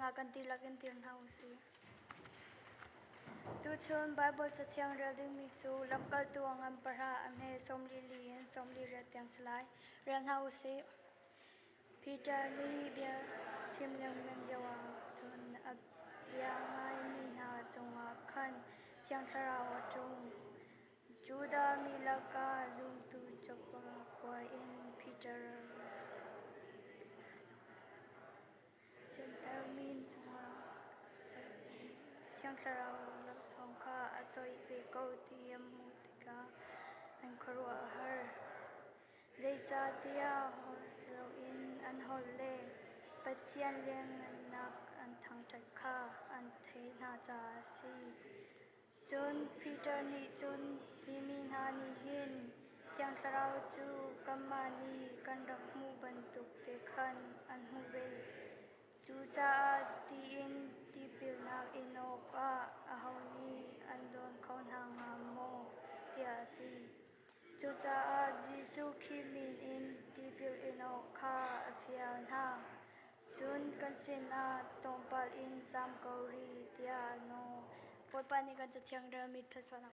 dingah kan dihlak in dir hna u sih. Tuchun Baibal Cathiang rel dingmi cu Lamkaltu a ngan pahra a hme 44 in 48 tiang si lai. Rel hna u sih. Peter nih bia chim lengmang lioah cun a bia ngaimi hna cungah khan Thiang Thlarau a ṭum. Judah mi lakah zumtu Joppa khua in Peter Jentail mi cungah Thiang Thlarau laksawng kha a toih ve ko ti a hmuh tikah an khuaruah a har. Zeicahtiah holh loin an holh le Pathian lianngannak an thangṭhat kha an theih hna caah a si. Cun Peter nih cun, Hi mi hna nih hin Thiang Thlarau cu kanmah nih kan rak hmuh bantuk te khan an hmuh ve. Cucaah ti in tipilnak in awkah aho nih an dawn kho hna hnga maw? tiah a ti. Cucaah Jesuh Khrih min in tipil in awk kha a fial hna. Cun kan sinah tlawmpal in caam ko rih tiah a nawl. Bawipa nih kan Cathiang relmi thluachuahnak.